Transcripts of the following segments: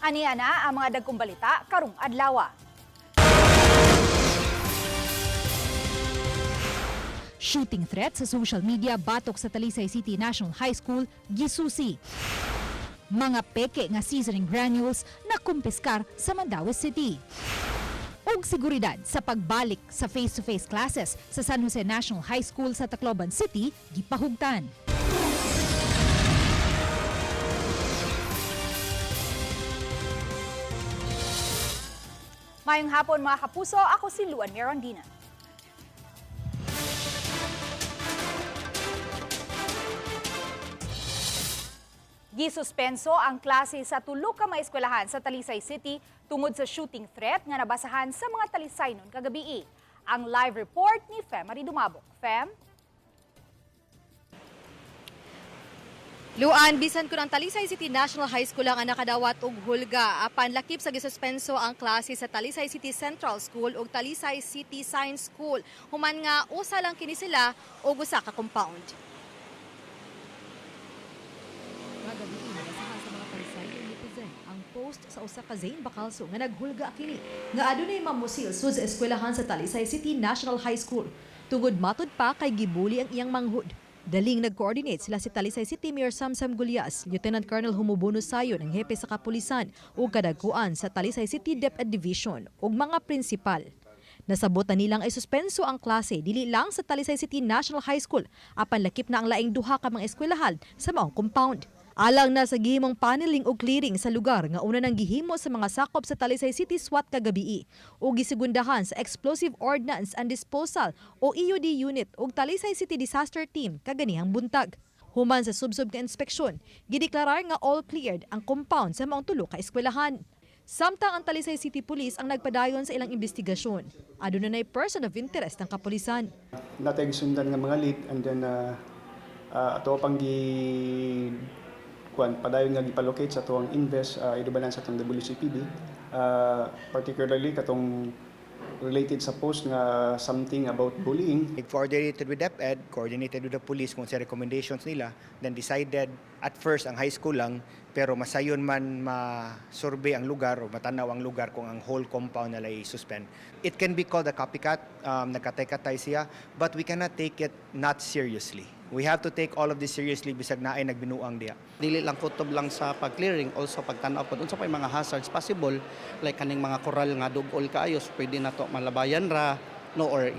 Aniya na ang mga dagkong balita karong adlaw. Shooting threat sa social media batok sa Talisay City National High School, gisusi. Mga peke nga seasoning granules na kumpiskar sa Mandaue City. Ug seguridad sa pagbalik sa face-to-face classes sa San Jose National High School sa Tacloban City, gipahugtan. Mayong hapon, mga kapuso, ako si Luan Mirandina. Gisuspenso ang klase sa tulo ka mga eskwelahan sa Talisay City tungod sa shooting threat nga nabasahan sa mga Talisaynon kagabii. Ang live report ni Femary Dumabok. Fem? Luan, bisan kun ang Talisay City National High School lang ang nakadawat og hulga, apan lakip sa gisuspenso ang klase sa Talisay City Central School ug Talisay City Science School. Human nga usa lang kini sila og usa ka compound. Kagabi, nabasahan sa mga Talisay netizen ang post sa usa ka Zane Bacalso nga naghulga kini nga adunay mamusil sud sa eskwelahan sa Talisay City National High School. Tungod matud pa kay gibuli ang iyang manghud. Daling nag-coordinate sila si Talisay City Mayor Samsam Gulyas, Lieutenant Colonel Humubono Sayon ang hepe sa kapulisan ug kadagkuan sa Talisay City DepEd Division ug mga prinsipal. Nasabot na nilang ay suspenso ang klase dili lang sa Talisay City National High School apan lakip na ang laing duha ka mga eskwelahan sa maong compound. Alang na sa gihimong paneling o clearing sa lugar nga una nang gihimo sa mga sakop sa Talisay City SWAT kagabii o gisegundahan sa Explosive Ordnance and Disposal o EOD unit ug Talisay City Disaster Team kaganihang buntag. Human sa subsob nga inspeksyon, gideklarar nga all cleared ang compound sa maong tulo ka eskwelahan. Samtang ang Talisay City Police ang nagpadayon sa ilang investigasyon. Aduna nay person of interest ang kapulisan. Natay gisundan nga mga lead and then ato pang gi kuan padayon nga gipalocate sa atuang invest idubanan sa atong WCPD, particularly katong related sa post nga something about bullying. It coordinated with DepEd, coordinated with the police kung sa recommendations nila, then decided at first ang high school lang, pero masayon man ma-survey ang lugar o matanaw ang lugar kung ang whole compound nila i-suspend. It can be called a copycat, nagkatay-katay siya, but we cannot take it not seriously. We have to take all of this seriously bisag naay nagbinuang diya. Dili lang kutob lang sa pag-clearing, also pagtan-aw pod unsa pay mga hazards possible, like kaning mga koral nga dugol kaayo, so pwede na to malabayan ra, no, or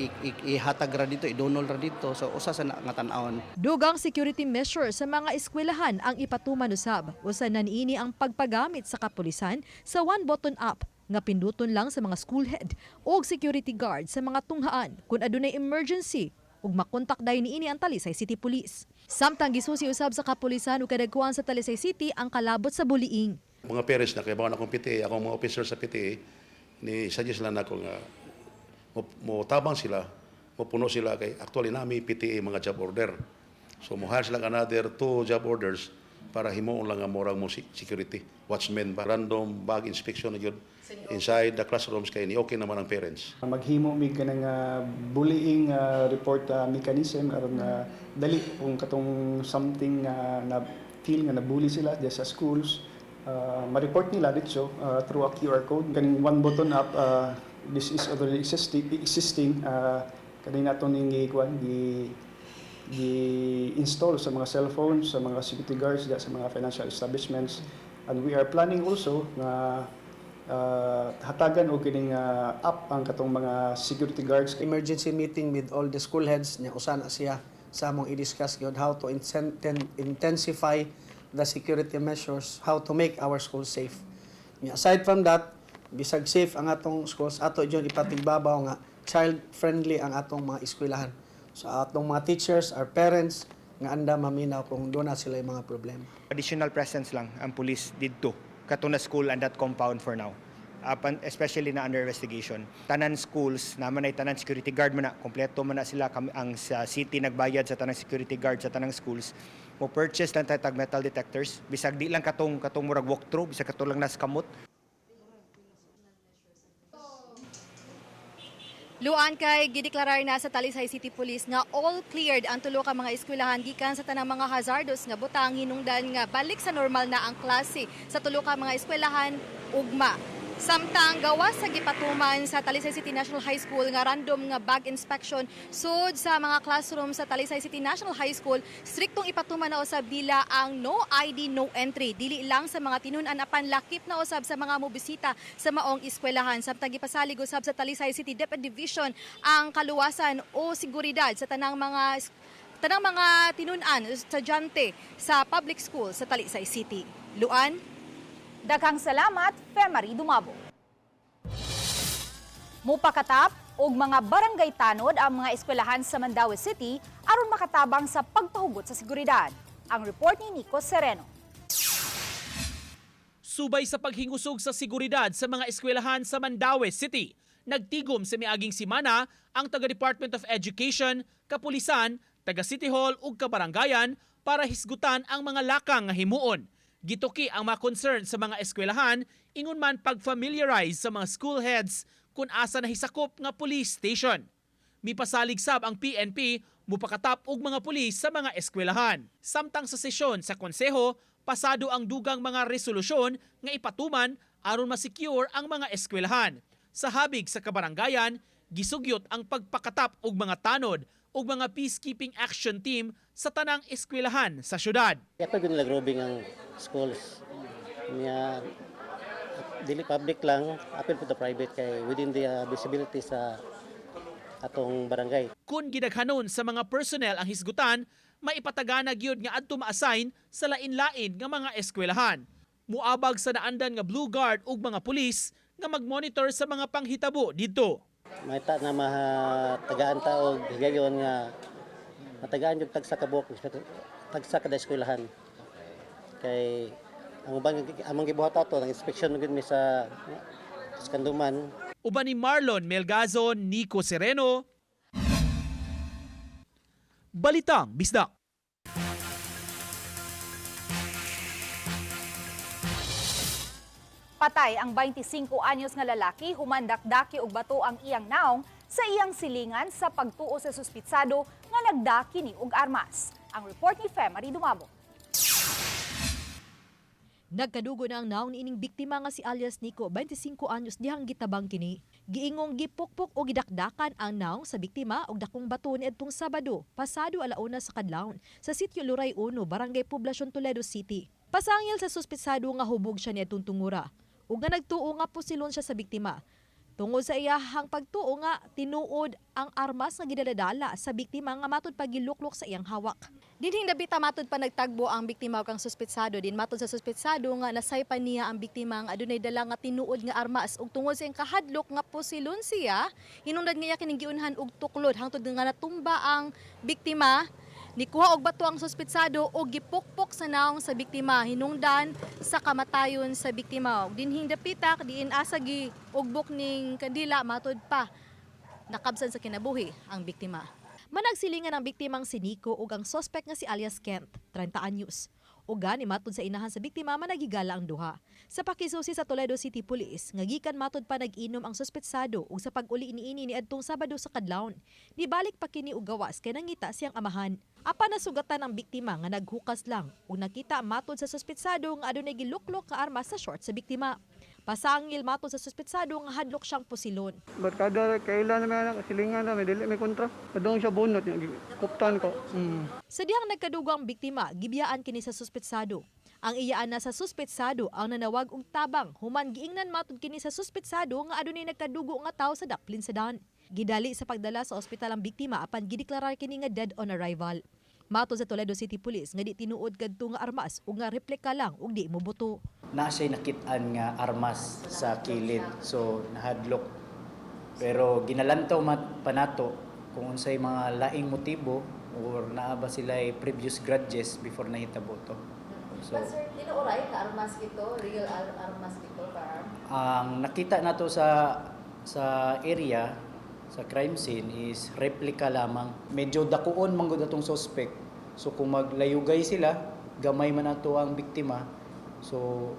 ihatag ra dito, idunol ra dito, so usa sa na nga tan-awon. Dugang security measure sa mga eskwelahan ang ipatuman usab. Usa na niini ang pagpagamit sa kapulisan sa one button app nga pinduton lang sa mga school head o security guard sa mga tunghaan kung adunay emergency ug makontak dayon niini ang Talisay City Police. Samtang gisusi usab sa kapulisan ug kadagkuan sa Talisay City ang kalabot sa bullying. Mga parents na kay bawon akong PTA, akong mga officer sa PTA, ni suggest lang nako nga mo tabang sila, mo puno sila kay actually nami PTA mga job order. So mo hire sila another two job orders para himuon lang ang murag mo security watchmen ba, random bag inspection na gyud inside the classrooms kay ni okay naman ang parents. Maghimo mig kanang bullying report mechanism aron dali kung katong something na feel nga nabully sila diya sa schools, ma-report nila dito through a QR code kaning one button app. This is already existing, kaning nato ning gikuan gi gi-install sa mga cellphones sa mga security guards diya sa mga financial establishments, and we are planning also nga hatagan og kining app ang katong mga security guards. Emergency meeting with all the school heads niya, usa na siya sa among i-discuss gyud how to intensify the security measures, how to make our schools safe. Nya, aside from that, bisag safe ang atong schools, ato jud ipatigbabaw nga child friendly ang atong mga eskwelahan. So atong mga teachers, our parents nga anda maminaw kung doon na sila yung mga problema. Additional presence lang ang police didto kato na school and that compound for now. Apan, especially na under investigation. Tanan schools, naman ay tanan security guard man na, kompleto man na sila kami, ang sa city nagbayad sa tanang security guard sa tanang schools. Mo purchase lang tayo tag metal detectors, bisag di lang katong katong murag walk through, bisag kato lang nas kamot. Luan, kay gideklarar na sa Talisay City Police nga all cleared ang tulo ka mga eskwelahan gikan sa tanang mga hazardous nga butang, hinungdan nga balik sa normal na ang klase sa tulo ka mga eskwelahan ugma. Samtang gawas sa gipatuman sa Talisay City National High School nga random nga bag inspection sud sa mga classroom sa Talisay City National High School, striktong ipatuman na usab nila ang no ID, no entry, dili lang sa mga tinun-an apan lakip na usab sa mga mobisita sa maong eskwelahan. Samtang gipasalig usab sa Talisay City DepEd Division ang kaluwasan o seguridad sa tanang mga tinun-an, estudyante sa public school sa Talisay City. Luan? Daghang salamat, Femary Dumabo. Mupakatap og mga barangay tanod ang mga eskwelahan sa Mandaue City aron makatabang sa pagpahugot sa seguridad. Ang report ni Nico Sereno. Subay sa paghingusog sa seguridad sa mga eskwelahan sa Mandaue City, nagtigom sa miaging simana ang taga Department of Education, kapulisan, taga City Hall ug kabarangayan para hisgutan ang mga lakang nga himuon. Gituki ang mga concern sa mga eskwelahan, ingon man pag-familiarize sa mga school heads kung asa nahisakop nga police station. Mipasalig sab ang PNP mupakatap og mga pulis sa mga eskwelahan. Samtang sa sesyon sa konseho, pasado ang dugang mga resolusyon nga ipatuman aron ma-secure ang mga eskwelahan. Sa habig sa kabarangayan, gisugyot ang pagpakatap og mga tanod ug mga peacekeeping action team sa tanang eskwelahan sa syudad. Kaya pag nila growing ang schools niya, dili public lang, apil po the private kay within the visibility sa atong barangay. Kung gidaghanon sa mga personnel ang hisgutan, maipatagana gyud nga adto ma-assign sa lain-lain nga mga eskwelahan. Muabag sa naandan nga Blue Guard ug mga pulis nga mag-monitor sa mga panghitabo didto. Mahita na mahatagaan ta og higayon nga matagaan yung tagsa ka buok, tagsa kada eskwelahan. Kay ang uban among gibuhat ato ang inspection gyud mi sa Kanduman. Uban ni Marlon Melgazo, Nico Sereno. Balitang Bisdak. Patay ang 25 anyos nga lalaki human dakdaki og bato ang iyang naong sa iyang silingan sa pagtuo sa suspitsado nga nagdaki ni og armas. Ang report ni Femary Dumabo. Nagkadugo na ang naong niining biktima nga si alias Nico, 25 anyos, dihang gitabang kini. Giingong gipukpok o gidakdakan ang naong sa biktima og dakong bato niadtong Sabado, pasado 1:00 sa kadlawon, sa sitio Luray 1, Barangay Poblacion, Toledo City. Pasangil sa suspitsado nga hubog siya niadtong tungura ug nga nagtuo nga pusilon siya sa biktima. Tungod sa iyahang pagtuo nga tinuod ang armas nga gidaladala sa biktima nga matud pagiluklok sa iyang hawak. Dinhing dapita matud pa nagtagbo ang biktima ug ang suspetsado. Din matud sa suspetsado nga nasaypan niya ang biktima nga adunay dala nga tinuod nga armas, ug tungod sa iyang kahadlok nga pusilon siya, hinungdan nga iya kining giunhan og tuklod hangtod nga natumba ang biktima. Nikuha og bato ang suspetsado og gipukpok sa naong sa biktima hinungdan sa kamatayon sa biktima. Ug dinhing dapita diin asa gi ugbok ning kandila, matud pa nakabsan sa kinabuhi ang biktima. Managsilingan ang biktimang si Nico ug ang sospek nga si alias Kent, 30 anyos. Ug gani matud sa inahan sa biktima, managigala ang duha. Sa pakisusi sa Toledo City Police, nga gikan matud pa nag-inom ang suspetsado ug sa pag-uli niini niadtong Sabado sa kadlawon. Nibalik pa kini og gawas kay nangita siyang amahan. Apan nasugatan ang biktima nga naghukas lang ug nakita matud sa suspetsado nga adunay giluklok nga armas sa short sa biktima. Pasangil matud sa suspetsado nga hadlok siyang pusilon. Barkada, kailan naman anak, silingan na, may dili may kontra. Padung siya bunot, niya, kuptan ko. Sa dihang nagkadugo ang biktima, gibiyaan kini sa suspetsado. Ang iyaan na sa suspetsado ang nanawag og tabang human giingnan matud kini sa suspetsado nga adunay nagkadugo nga tawo sa daplin sa dan. Gidali sa pagdala sa ospital ang biktima apan gideklarar kini nga dead on arrival. Matod sa Toledo City Police nga di tinuod kadto nga armas ug nga replika lang ug di mobuto. Na siya'y nakit-an nga armas sa kilid. So nahadlok. Pero ginalantaw mat panato kung unsay mga laing motibo or naa ba sila previous grudges before nahitabo to. So tinuoray nga armas ito, real armas ito, firearm? Ang nakita nato sa area sa crime scene is replica lamang. Medyo dakuon man gud atong suspect. So kung maglayugay sila, gamay man ato ang biktima. So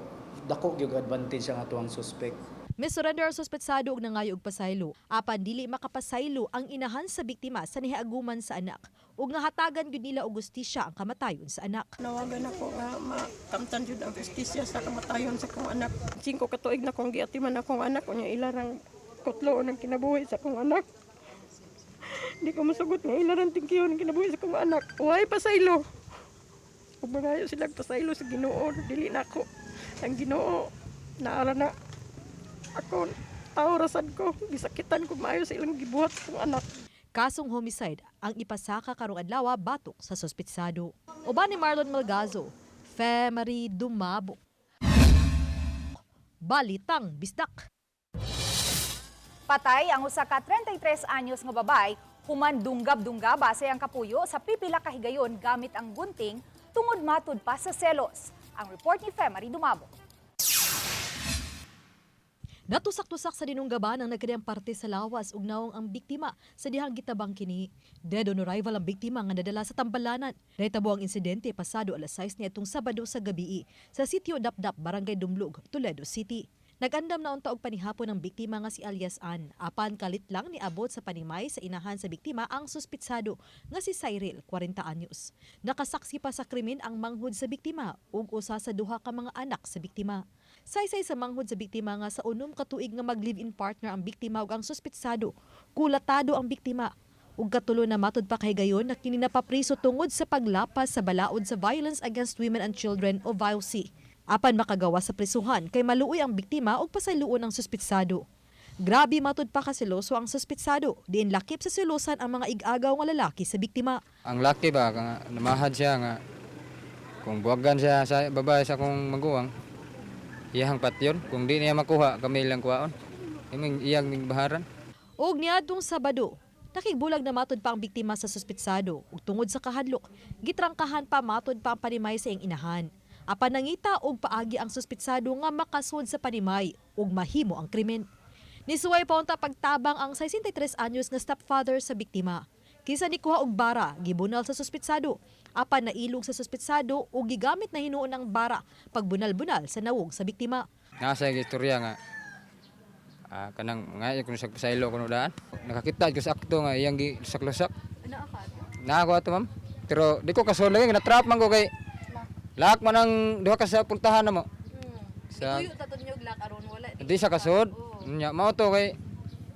dako gyud advantage ang ato ang suspect. Misurrender ang suspetsado og nangayo og pasaylo. Apan dili makapasaylo ang inahan sa biktima sa nihaguman sa anak ug nga hatagan gyud nila og hustisya ang kamatayon sa anak. Nawagan ako nga makamtan jud ang justisya sa kamatayon sa akong anak. 5 ka tuig na kong giatiman akong anak, unya ilarang kutlo ng kinabuhi sa akong anak. Di ko masugot nga ilarang tingkiyon ng kinabuhi sa akong anak. Way pasaylo. Ug mangayo sila pasaylo sa Ginoo, dili na ako. Ang Ginoo naara na ako, tao rasad ko, gisakitan ko maayo sa ilang gibuhat sa akong anak. Kasong homicide ang ipasaka karong adlaw batok sa suspetsado. Uban ni Marlon Malgazo, Fe Marie Dumabo. Balitang Bisdak. Patay ang usa ka 33 anyos nga babay human dunggab-dunggaba sa iyang kapuyo sa pipila ka higayon gamit ang gunting tungod matud pa sa selos. Ang report ni Femary Dumabo. Natusak-tusak sa dinunggaban ang nagkadiyang parte sa lawas ug nawong ang biktima sa dihang gitabang kini. Dead on arrival ang biktima nga nadala sa tambalanan. Nahitabo ang insidente pasado alas 6 niadtong Sabado sa gabii sa sitio Dapdap, Barangay Dumlog, Toledo City. Nag-andam na unta og panihapon ang biktima nga si alias Ann. Apan kalit lang niabot sa panimay sa inahan sa biktima ang suspitsado nga si Cyril, 40 anyos. Nakasaksi pa sa krimen ang manghod sa biktima ug usa sa duha ka mga anak sa biktima. Saysay sa manghod sa biktima nga sa 6 ka tuig nga mag-live-in partner ang biktima ug ang suspitsado. Kulatado ang biktima. Ug katulo na matud pa kahigayon na kini napapriso tungod sa paglapas sa balaod sa Violence Against Women and Children o VAWC. Apan makagawa sa prisuhan kay maluoy ang biktima ug pasayloon ang suspitsado. Grabe matud pa kaseloso ang suspitsado, diin lakip sa selosan ang mga ig-agaw nga lalaki sa biktima. Ang laki ba nga namahad siya nga kung buwagan siya sa babae sa akong maguwang, iyahang patyon. Kung di niya makuha, kami lang kuhaon. Iming iyang ming baharan. Og niadtong Sabado, nakigbulag na matud pa ang biktima sa suspitsado ug tungod sa kahadlok, gitrangkahan pa matud pa ang panimay sa iyang inahan. Apan nangita og paagi ang suspitsado nga makasud sa panimay ug mahimo ang krimen. Nisuway pa unta pagtabang ang 63 anyos nga stepfather sa biktima. Kinsa nikuha og bara, gibunal sa suspitsado. Apan nailog sa suspitsado ug gigamit na hinuon ang bara pagbunal-bunal sa nawong sa biktima. Nasa istorya nga kanang nga kuno sa pasaylo kuno daan. Nakakita ko sa akto nga iyang gi lusak-lusak. Naa ko ato, ma'am. Pero di ko kasol lagi na-trap man ko kay lak man ang duha ka sa pultahan na mo. Sa Di sa kasod. Nya mao to kay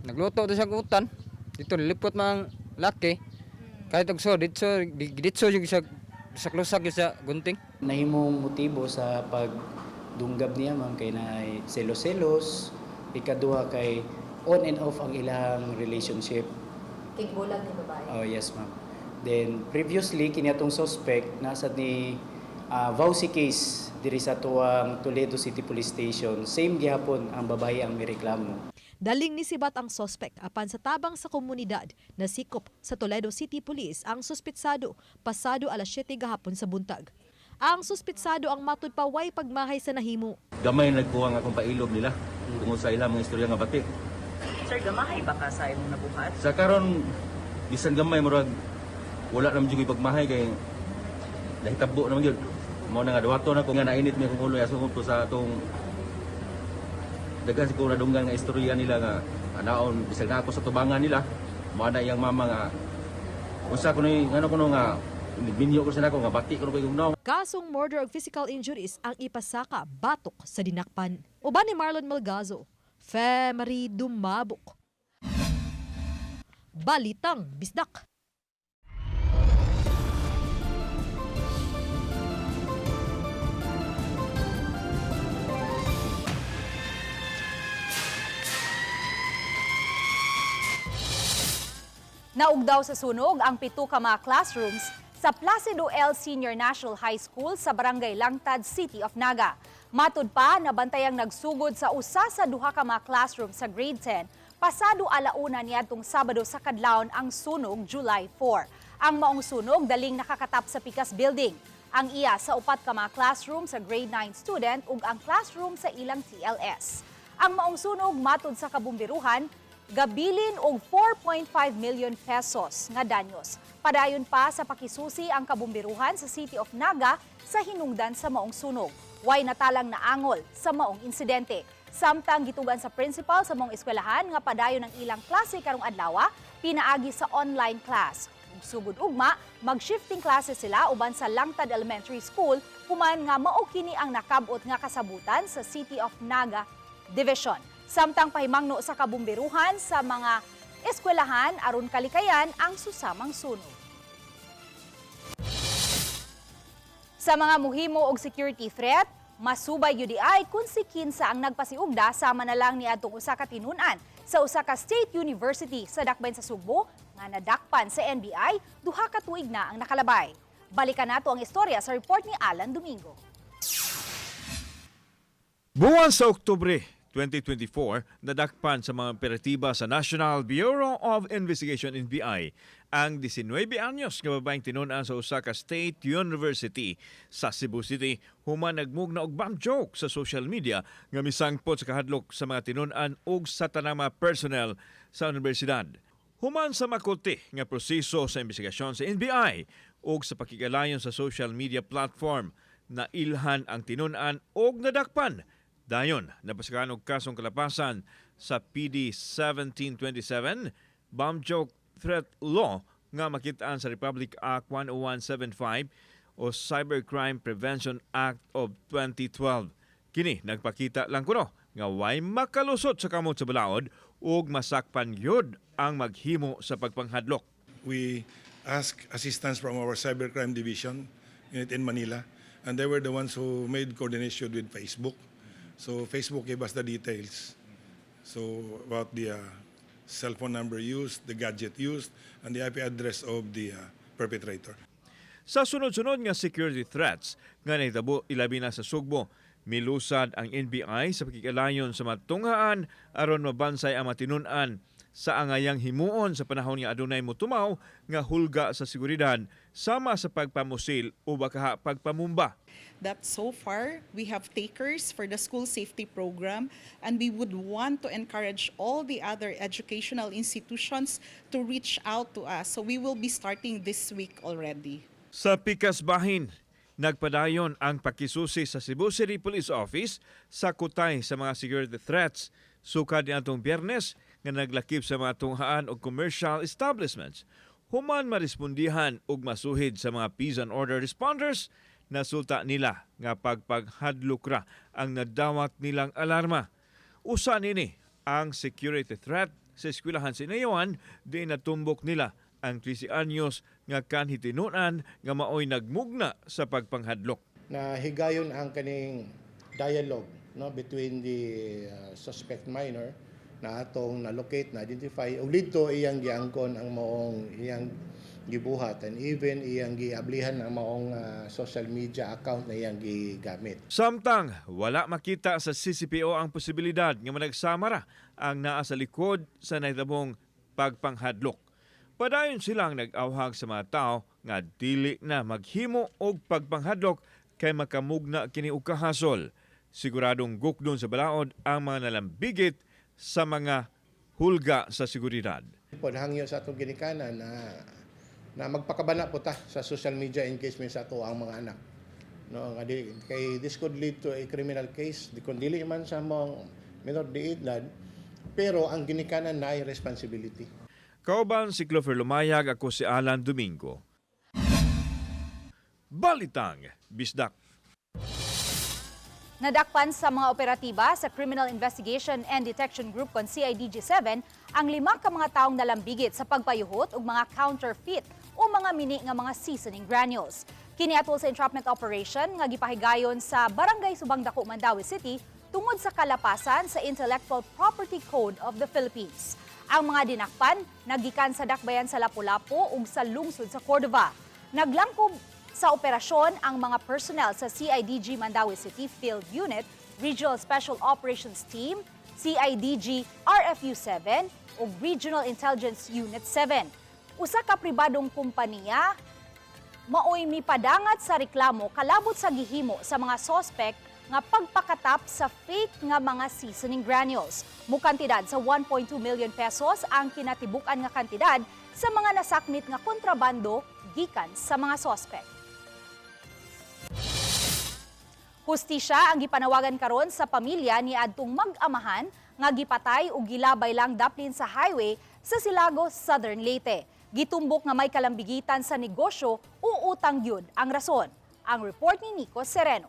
nagluto to sa utan. Dito nilipot man ang laki. Kahit og so ditso ditso yung sa lusak yung sa gunting. Nahimong motibo sa pagdunggab niya, ma'am, kay na selos-selos, ikaduha kay on and off ang ilang relationship. Tigbulag ni babae. Oh, yes, ma'am. Then previously kini atong suspect nasa ni VAWC case diri sa tuang Toledo City Police Station. Same gihapon ang babae ang mireklamo. Daling nisibat ang sospek apan sa tabang sa komunidad, nasikop sa Toledo City Police ang suspitsado pasado alas 7 gahapon sa buntag. Ang suspitsado ang matud pa way pagmahay sa nahimo. Gamay nagkuha nga akong pailob nila tungod sa ilang mga istorya nga bati. Sir, gamahay ba ka sa imong nabuhat? Sa karon, bisan gamay, murag wala naman jud ko'y pagmahay kay nahitabo naman gyud. Mao na nga duhato na ko nga nainit mi akong ulo asungod ko sa atong daghan siguro nadunggan nga istorya nila nga anaon bisag na ako sa tubangan nila, mao na iyang mama nga unsa kuno ngano kuno nga minyo ko sa nako nga bati kuno kay gugnaw. Kasong murder ug physical injuries ang ipasaka batok sa dinakpan. Uban ni Marlon Malgazo, Fe Marie Dumabok. Balitang Bisdak. Naugdaw sa sunog ang 7 ka mga classrooms sa Placido L. Senior National High School sa Barangay Langtad, City of Naga. Matud pa, nabantayang nagsugod sa usa sa duha ka mga classroom sa grade 10 pasado alauna niadtong Sabado sa kadlawon ang sunog July 4. Ang maong sunog daling nakakatap sa Pikas Building. Ang iya sa upat ka mga classroom sa grade 9 student ug ang classroom sa ilang TLS. Ang maong sunog matud sa kabumbiruhan gabilin og 4.5 million pesos nga danyos. Padayon pa sa pakisusi ang kabumbiruhan sa City of Naga sa hinungdan sa maong sunog. Way natalang naangol sa maong insidente. Samtang gitugan sa principal sa maong eskwelahan nga padayon ang ilang klase karong adlaw pinaagi sa online class. Ug sugod ugma, mag-shifting classes sila uban sa Langtad Elementary School human nga mao kini ang nakabot nga kasabutan sa City of Naga Division. Samtang pahimangno sa kabumberuhan sa mga eskwelahan aron kalikayan ang susamang sunog. Sa mga muhimo og security threat, masubay UDI kung si kinsa ang nagpasiugda sama na lang niadtong usa ka tinun-an sa usa ka state university sa Dakbayan sa Sugbo nga nadakpan sa NBI 2 ka tuig na ang nakalabay. Balikan nato ang istorya sa report ni Alan Domingo. Buwan sa Oktubre 2024, nadakpan sa mga operatiba sa National Bureau of Investigation, NBI, ang 19 anyos nga babaeng tinun-an sa usa ka state university sa Cebu City human nagmugna og bomb joke sa social media nga misangpot sa kahadlok sa mga tinun-an ug sa tanang mga personnel sa universidad. Human sa makulti nga proseso sa investigasyon sa NBI ug sa pakigalayon sa social media platform, nailhan ang tinun-an ug nadakpan. Dayon, napasakahan og kasong kalapasan sa PD 1727, Bomb Joke Threat Law nga makitaan sa Republic Act 10175 o Cybercrime Prevention Act of 2012. Kini nagpakita lang kuno nga way makalusot sa kamot sa balaod ug masakpan gyud ang maghimo sa pagpanghadlok. We asked assistance from our cybercrime division unit in Manila, and they were the ones who made coordination with Facebook. So Facebook gave us the details. So about the cell phone number used, the gadget used, and the IP address of the perpetrator. Sa sunod-sunod nga security threats nga nahitabo ilabi na sa Sugbo, milusad ang NBI sa pakigalayon sa matunghaan aron mabansay ang matinun-an sa angayang himuon sa panahon nga adunay motumaw nga hulga sa seguridad sama sa pagpamusil o bakaha pagpamumba. That so far we have takers for the school safety program, and we would want to encourage all the other educational institutions to reach out to us. So we will be starting this week already. Sa pikas bahin, nagpadayon ang pakisusi sa Cebu City Police Office sa kutay sa mga security threats sukad niadtong Biyernes nga naglakip sa mga tunghaan og commercial establishments. Human marespondihan og masuhid sa mga peace and order responders, nasulta nila nga pagpaghadlok ra ang nadawat nilang alarma. Usa nini ang security threat sa eskwelahan sa Inayawan, di natumbok nila ang 13 anyos nga kanhi tinun-an nga maoy nagmugna sa pagpanghadlok. Na higayon ang kaning dialogue, no, between the suspect minor na atong na-locate, na-identify, ug didto iyang giangkon ang maong iyang gibuhat and even iyang giablihan ang maong social media account na iyang gigamit. Samtang wala makita sa CCPO ang posibilidad nga managsama ra ang naa sa likod sa nahitabong pagpanghadlok. Padayon silang nag-awhag sa mga tao nga dili na maghimo og pagpanghadlok kay makamugna kini og kahasol. Siguradong gukdon sa balaod ang mga nalambigit sa mga hulga sa seguridad. Pod hangyo sa atong ginikanan na na magpakabana po ta sa social media engagement sa ato ang mga anak. No, nga di, kay this could lead to a criminal case. Di kung dili man sa mong minor de edad, pero ang ginikanan na ay responsibility. Kauban si Clover Lumayag, ako si Alan Domingo. Balitang Bisdak. Nadakpan sa mga operatiba sa Criminal Investigation and Detection Group kon CIDG-7 ang lima ka mga taong nalambigit sa pagpayuhot og mga counterfeit o mga mini nga mga seasoning granules. Kini atol sa entrapment operation nga gipahigayon sa Barangay Subang Dako, Mandaue City tungod sa kalapasan sa Intellectual Property Code of the Philippines. Ang mga dinakpan nagikan sa dakbayan sa Lapu-Lapu ug sa lungsod sa Cordova. Naglangkob sa operasyon ang mga personnel sa CIDG Mandaue City Field Unit, Regional Special Operations Team, CIDG RFU 7 ug Regional Intelligence Unit 7. Usa ka pribadong kompanya maoy mipadangat sa reklamo kalabot sa gihimo sa mga sospek nga pagpakatap sa fake nga mga seasoning granules. Mukantidad sa 1.2 million pesos ang kinatibuk-an nga kantidad sa mga nasakmit nga kontrabando gikan sa mga sospek. Hustisya ang gipanawagan karon sa pamilya ni adtong mag-amahan nga gipatay ug gilabay lang daplin sa highway sa Silago, Southern Leyte. Gitumbok nga may kalambigitan sa negosyo o utang gyud ang rason. Ang report ni Nico Sereno.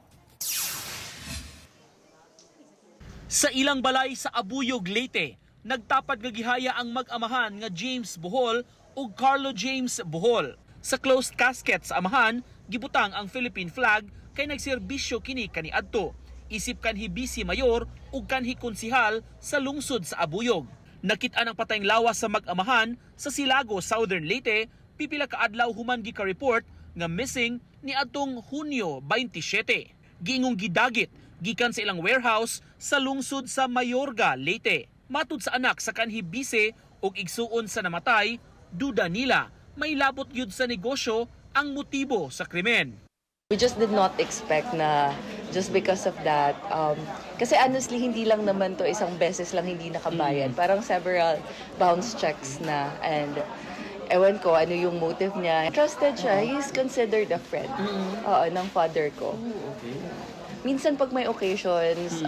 Sa ilang balay sa Abuyog, Leyte, nagtapad nga gihaya ang mag-amahan nga James Bohol ug Carlo James Bohol. Sa closed casket sa amahan, gibutang ang Philippine flag kay nagserbisyo kini kaniadto. Isip kanhi vice mayor ug kanhi konsihal sa lungsod sa Abuyog. Nakit-an ang patayng lawas sa mag-amahan sa Silago, Southern Leyte, pipila ka adlaw human gika-report nga missing ni adtong Hunyo 27. Giingong gidagit gikan sa ilang warehouse sa lungsod sa Mayorga, Leyte. Matud sa anak sa kanhi bise ug igsuon sa namatay, duda nila may labot gyud sa negosyo ang motibo sa krimen. We just did not expect na just because of that. Kasi honestly, hindi lang naman to isang beses lang hindi nakabayad. Parang several bounce checks na, and ewan ko ano yung motive niya. Trusted siya. He's considered a friend, oo, ng father ko. Minsan pag may occasions,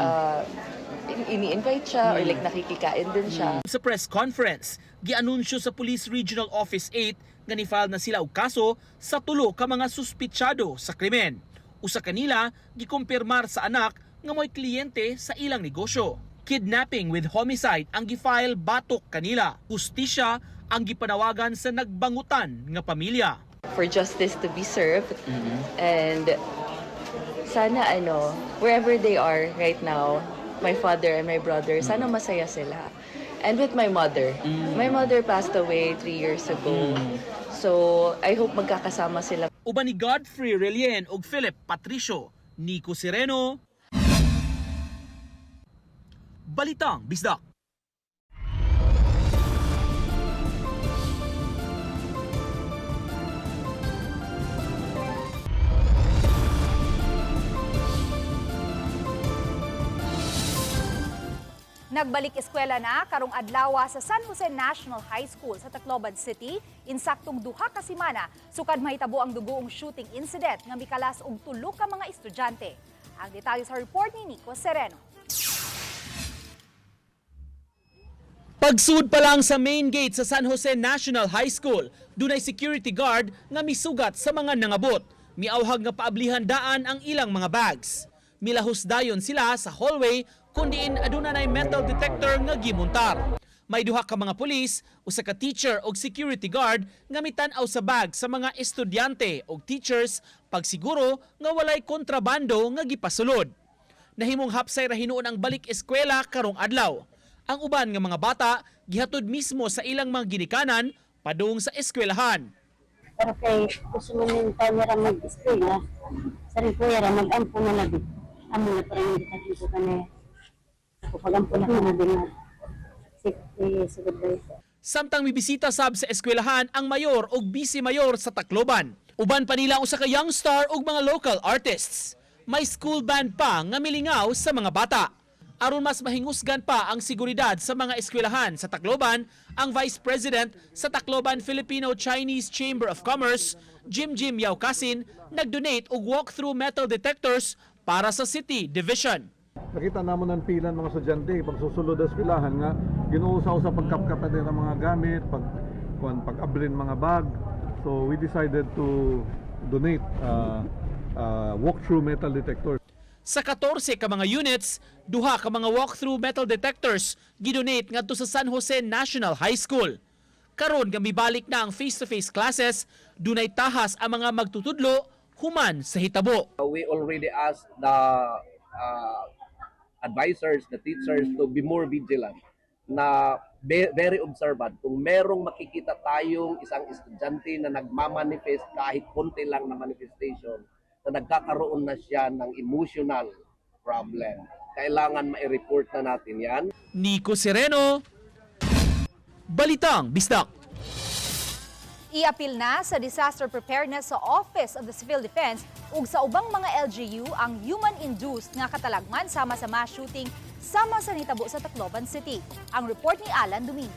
ini-invite siya or like nakikikain din siya. Sa press conference, gianunsyo sa Police Regional Office 8 nga ni-file na sila og kaso sa tulo ka mga suspitsado sa krimen. Usa kanila gikumpirmar sa anak nga mo'y kliyente sa ilang negosyo. Kidnapping with homicide ang gi-file batok kanila. Hustisya ang gipanawagan sa nagbangutan nga pamilya. For justice to be served, and sana ano, wherever they are right now, my father and my brother, sana masaya sila. And with my mother. My mother passed away 3 years ago. So, I hope magkakasama sila. Uban ni Godfrey Relien ug Philip Patricio, Nico Sereno, Balitang Bisdak. Nagbalik eskwela na karong adlaw sa San Jose National High School sa Tacloban City, insaktong 2 ka semana sukad mahitabo ang dugoong shooting incident nga mikalas og tulo ka mga estudyante. Ang detalye sa report ni Nico Sereno. Pagsud pa lang sa main gate sa San Jose National High School, dunay security guard nga misugat sa mga nangabot. Miawhag nga paablihan daan ang ilang mga bags. Milahos dayon sila sa hallway kung diin aduna nay metal detector nga gimuntar. May duha ka mga pulis, usa ka teacher og security guard nga mitan-aw sa bag sa mga estudyante og teachers pagsiguro nga walay kontrabando nga gipasulod. Nahimong hapsay ra hinuon ang balik eskwela karong adlaw. Ang uban nga mga bata gihatod mismo sa ilang mga ginikanan padung sa eskwelahan. Pero kay gusto mo ning taon ra mag-eskwela, sa rin kuya ra mag-ampo na labi. Amo na parang hindi ka ko kani. Ako pag-ampo na ka na din na. Sige, sugod ba. Samtang mibisita sab sa eskwelahan ang mayor ug vice mayor sa Tacloban. Uban pa nila ang usa ka young star ug mga local artists. May school band pa nga milingaw sa mga bata. Aron mas mahingusgan pa ang seguridad sa mga eskwelahan sa Tacloban, ang Vice President sa Tacloban Filipino-Chinese Chamber of Commerce, Jim Jim Yaucasin, nag-donate og walk-through metal detectors para sa City Division. Nakita namo ng pilan mga estudyante pag susulod sa eskwelahan nga ginuusa-usa pagkapkapan nila ng mga gamit, pag kuan, pag-ablin mga bag. So we decided to donate walk-through metal detector. Sa 14 ka mga units, duha ka mga walk-through metal detectors gidonate ngadto sa San Jose National High School. Karon nga mibalik na ang face-to-face classes, dunay tahas ang mga magtutudlo human sa hitabo. We already asked the advisors, the teachers to be more vigilant, na very observant. Kung merong makikita tayong isang estudyante na nagmamanifest, kahit konti lang na manifestation, na nagkakaroon na siya ng emotional problem, kailangan mai-report na natin yan. Nico Sereno, Balitang Bisdak. Iapil na sa Disaster Preparedness sa Office of the Civil Defense ug sa ubang mga LGU ang human-induced nga katalagman sama sa mass shooting sama sa nitabo sa Tacloban City. Ang report ni Alan Domingo.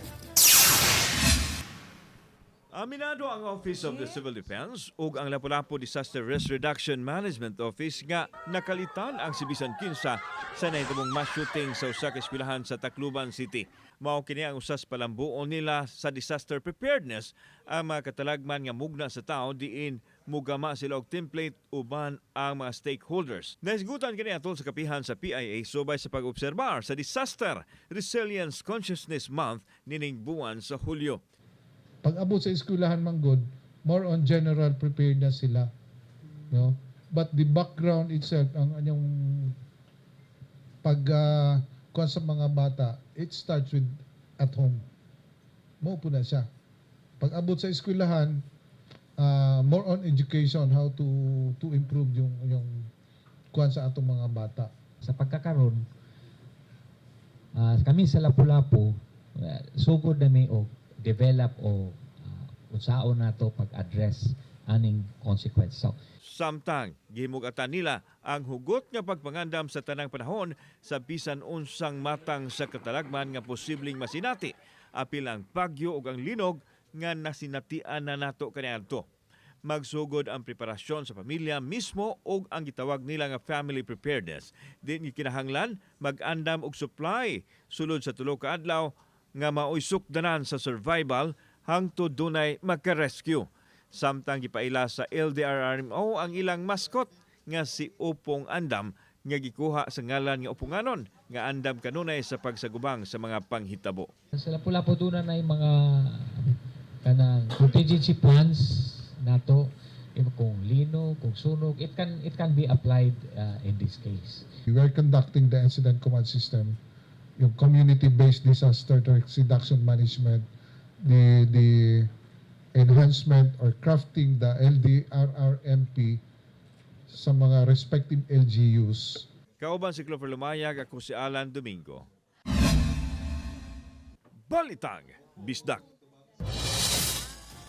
Aminado ang Office of the Civil Defense ug ang Lapu-Lapu Disaster Risk Reduction Management Office nga nakalitan ang si bisan kinsa sa nahitubong mass shooting sa usa ka eskwelahan sa Tacloban City. Mao kini ang usas palambuon nila sa disaster preparedness ang mga katalagman nga mugna sa tao diin mugama sila og template uban ang mga stakeholders. Nahisgutan kini atol sa kapihan sa PIA subay sa pag-obserbar sa Disaster Resilience Consciousness Month nining buwan sa Hulyo. Pag abot sa eskwelahan man gud, more on general preparedness sila, no? But the background itself, ang anyong pag kuan sa mga bata, it starts with at home. Mao po na siya. Pag abot sa eskwelahan, more on education, how to improve yung kuan sa atong mga bata. Sa pagkakaron, kami sa Lapu-Lapu, sugod na mi og develop o unsaon nato pag-address aning consequence. So, Samtang gihimugatan nila ang hugot nga pagpangandam sa tanang panahon sa bisan unsang matang sa katalagman nga posibleng masinati apil ang bagyo ug ang linog nga nasinatian na nato kaniadto. Magsugod ang preparasyon sa pamilya mismo ug ang gitawag nila nga family preparedness. Di ni kinahanglan mag-andam og supply sulod sa 3 ka adlaw nga maoy sukdanan sa survival hangtod dunay maka-rescue. Samtang gipaila sa LDRRMO ang ilang mascot nga si Upong Andam nga gikuha sa ngalan nga Uponganon nga andam kanunay sa pagsagubang sa mga panghitabo. Sa Lapu-Lapu doon na yung mga kanang contingency plans nato, if kung lino, kung sunog, it can be applied in this case. We are conducting the incident command system, yung community-based disaster risk reduction management, the enhancement or crafting the LDRRMP sa mga respective LGUs. Kauban si Clover Lumayag, ako si Alan Domingo. Balitang Bisdak.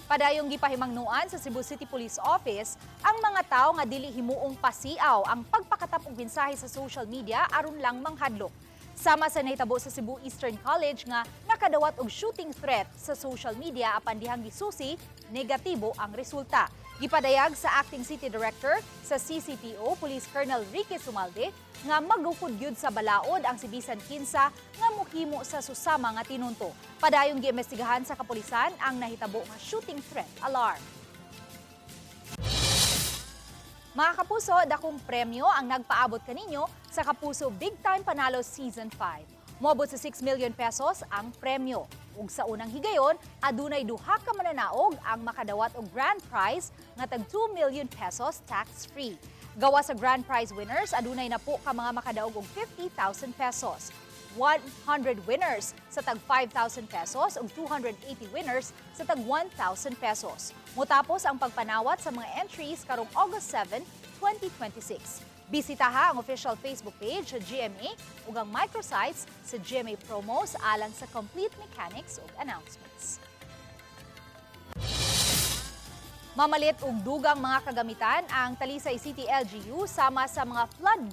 Padayong gipahimangnuan sa Cebu City Police Office ang mga tao nga dili himuong pasiaw ang pagpakatap og mensahe sa social media aron lang manghadlok. Sama sa nahitabo sa Cebu Eastern College nga nakadawat og shooting threat sa social media apan dihang gisusi, negatibo ang resulta. Gipadayag sa acting city director sa CCPO, Police Colonel Ricky Sumalde, nga magukod gyud sa balaod ang si bisan kinsa nga muhimo sa susama nga tinunto. Padayong giimbestigahan sa kapulisan ang nahitabo nga shooting threat alarm. Mga Kapuso, dakong premyo ang nagpaabot kaninyo sa Kapuso Big Time Panalo Season 5. Moabot sa 6 million pesos ang premyo. Ug sa unang higayon, adunay duha ka mananaog ang makadawat og grand prize nga tag 2 million pesos tax-free. Gawa sa grand prize winners, adunay na po ka mga makadaog og 50,000 pesos. 100 winners sa tag 5,000 pesos ug 280 winners sa tag 1,000 pesos. Mutapos ang pagpanawat sa mga entries karong August 7, 2026. Bisitaha ang official Facebook page sa GMA ug ang microsites sa GMA Promos alang sa complete mechanics ug announcements. Mamalit og dugang mga kagamitan ang Talisay City LGU sama sa mga flood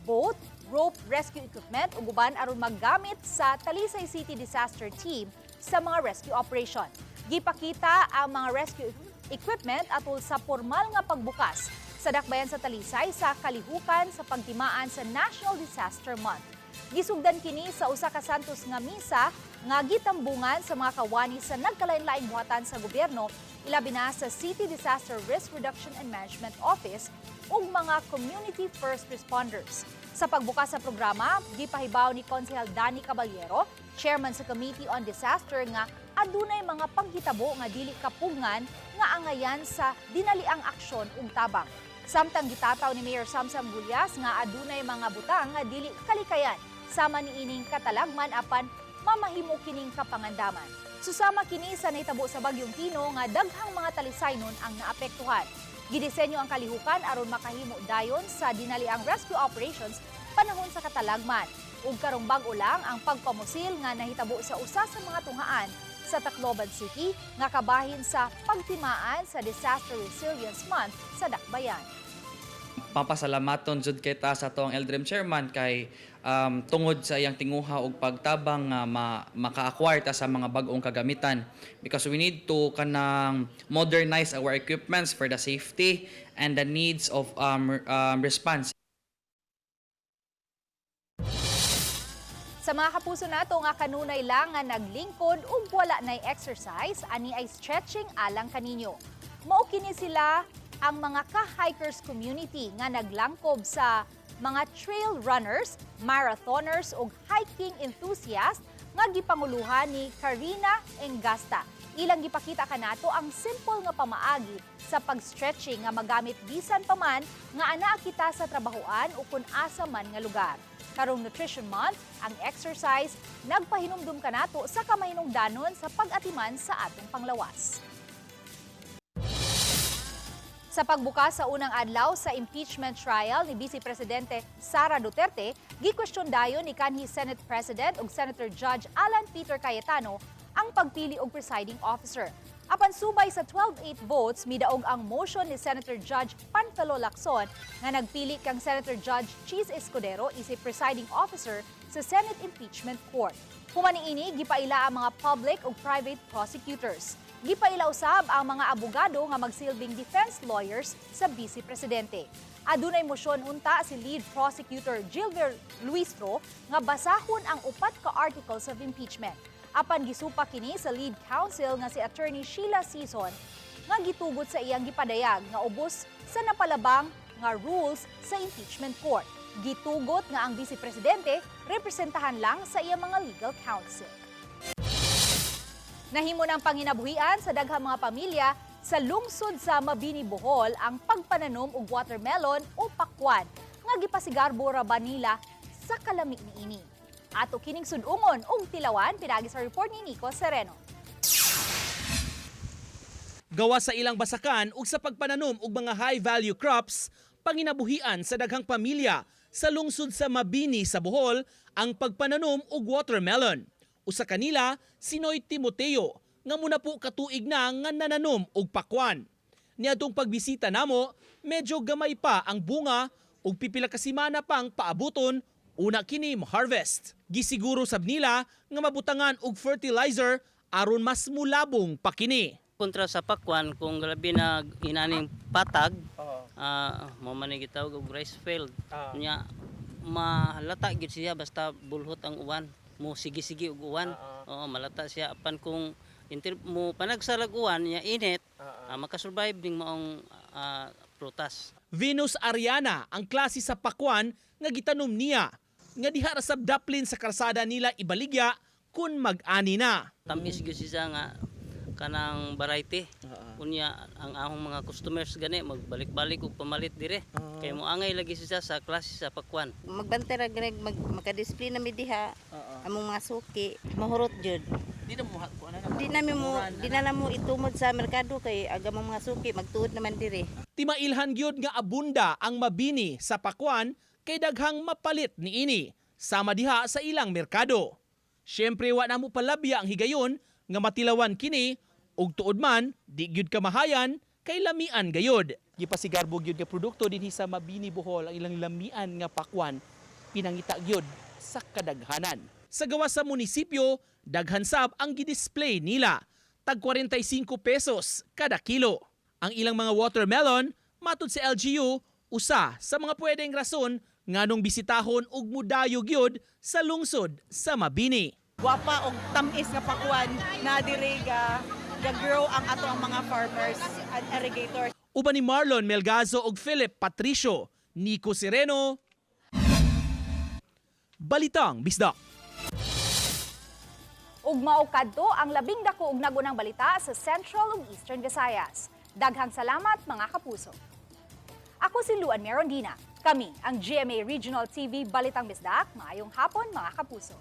boat, rope rescue equipment ug uban aron maggamit sa Talisay City Disaster Team sa mga rescue operation. Gipakita ang mga rescue equipment atol sa formal nga pagbukas sa dakbayan sa Talisay sa kalihukan sa pagtimaan sa National Disaster Month. Gisugdan kini sa usa ka Santos nga misa nga gitambungan sa mga kawani sa nagkalain-laing buhatan sa gobyerno, ilabi na sa City Disaster Risk Reduction and Management Office ug mga community first responders. Sa pagbukas sa programa, gipahibaw ni Konsehal Danny Caballero, chairman sa Committee on Disaster, nga adunay mga panghitabo nga dili kapugngan nga angayan sa dinaliang aksyon ug tabang. Samtang gitataw ni Mayor Samsam Gullas nga adunay mga butang nga dili kalikayan sama niining katalagman apan mamahimo kining kapangandaman. Susama kini sa nahitabo sa Bagyong Tino nga daghang mga talisaynon ang naapektuhan. Gidisenyo ang kalihukan aron makahimo dayon sa dinaliang rescue operations panahon sa katalagman. Ug karong bag-o lang ang pagpamusil nga nahitabo sa usa sa mga tunghaan sa Tacloban City nga kabahin sa pagtimaan sa Disaster Resilience Month sa Dakbayan. Mapasalamaton jud kay ta sa atoang LDREM chairman kay tungod sa iyang tinguha og pagtabang nga maka-acquire ta sa mga bag-ong kagamitan because we need to kanang modernize our equipments for the safety and the needs of response. Sa mga kapuso nato nga kanunay lang nga naglingkod ug wala nay exercise, ani ay stretching alang kaninyo. Mao kini sila ang mga ka-hikers community nga naglangkob sa mga trail runners, marathoners ug hiking enthusiast nga gipanguluhan ni Karina Engasta. Ilang gipakita kanato ang simple nga pamaagi sa pag-stretching nga magamit bisan pa man nga anaa kita sa trabahoan o kun asa man nga lugar. Karong Nutrition Month, ang exercise nagpahinumdum kanato sa kamahinungdanon sa pag-atiman sa atong panglawas. Sa pagbukas sa unang adlaw sa impeachment trial ni Vice Presidente Sara Duterte, gikwestiyon dayon ni kanhi Senate President ug Senator Judge Alan Peter Cayetano ang pagpili og presiding officer. Apan subay sa 12-8 votes, midaog ang motion ni Senator Judge Panfilo Lacson nga nagpili kang Senator Judge Chiz Escudero isip presiding officer sa Senate Impeachment Court. Human niini, gipaila ang mga public ug private prosecutors. Gipaila usab ang mga abogado nga magsilbing defense lawyers sa Vice Presidente. Adunay mosyon unta si lead prosecutor Gilbert Luistro nga basahon ang upat ka articles of impeachment. Apan gisupa kini sa lead counsel nga si Attorney Sheila Sison nga gitugot sa iyang gipadayag nga ubos sa napalabang nga rules sa impeachment court. Gitugot nga ang Vice Presidente representahan lang sa iyang mga legal counsel. Nahimo ng panginabuhian sa daghang mga pamilya sa lungsod sa Mabini, Bohol ang pagpananom og watermelon o pakwan nga gipasigarbo ra ba nila sa kalami niini. Ato kining sud-ungon og tilawan pinaagi sa report ni Nico Sereno. Gawa sa ilang basakan ug sa pagpananom og mga high-value crops, panginabuhian sa daghang pamilya sa lungsod sa Mabini sa Bohol ang pagpananom og watermelon. Usa kanila si Noy Timoteo nga muna po katuig na nga nananom og pakwan. Niadtong pagbisita namo, medyo gamay pa ang bunga ug pipila ka semana pang paabuton una kini harvest. Gisiguro sab nila nga mabutangan og fertilizer aron mas mulabong pa kini. Kontra sa pakwan, kung grabe na inaning patag, mo man ni gitawag og rice field. Nya malata gyud siya basta bulhot ang uwan, mo sige-sige og uwan. Oo, malata siya apan kung inter, mo panagsalag uwan nya init, makasurvive ning maong prutas. Venus Ariana ang klase sa pakwan nga gitanom niya nga diha ra sab daplin sa karsada nila ibaligya kun mag-ani na. Tamis gyud siya nga kanang variety. Unya ang among mga customers gani magbalik-balik og pamalit dire. Kay moangay lagi siya sa klase sa pakwan. Magbantay ra gani mag makadisiplina mi diha. Among mga suki, mahurot jud. Di na mo Di na mo itumod sa merkado kay aga mga suki magtuod naman dire. Timailhan gyud nga abunda ang Mabini sa pakwan kay daghang mapalit niini sama diha sa ilang merkado. Siyempre wa na mo palabya ang higayon nga matilawan kini ug tuod man di gyud kamahayan kay lamian gayud. Gipasigarbo gyud nga produkto dinhi sa Mabini, Bohol ang ilang lamian nga pakwan, pinangita gyud sa kadaghanan. Sa gawas sa munisipyo, daghan sab ang gidisplay nila, tag 45 pesos kada kilo. Ang ilang mga watermelon matud sa LGU usa sa mga pwedeng rason nganong bisitahon ug mudayo gyud sa lungsod sa Mabini. Gwapa og tamis nga pakwan na diri ga grow ang ato ang mga farmers and irrigators. Uban ni Marlon Melgazo ug Philip Patricio, Nico Sereno, Balitang Bisdak. Ug mao kadto ang labing dako ug nagunang balita sa Central ug Eastern Visayas. Daghang salamat, mga kapuso. Ako si Luan Merondina. Kami ang GMA Regional TV Balitang Bisdak. Maayong hapon, mga kapuso.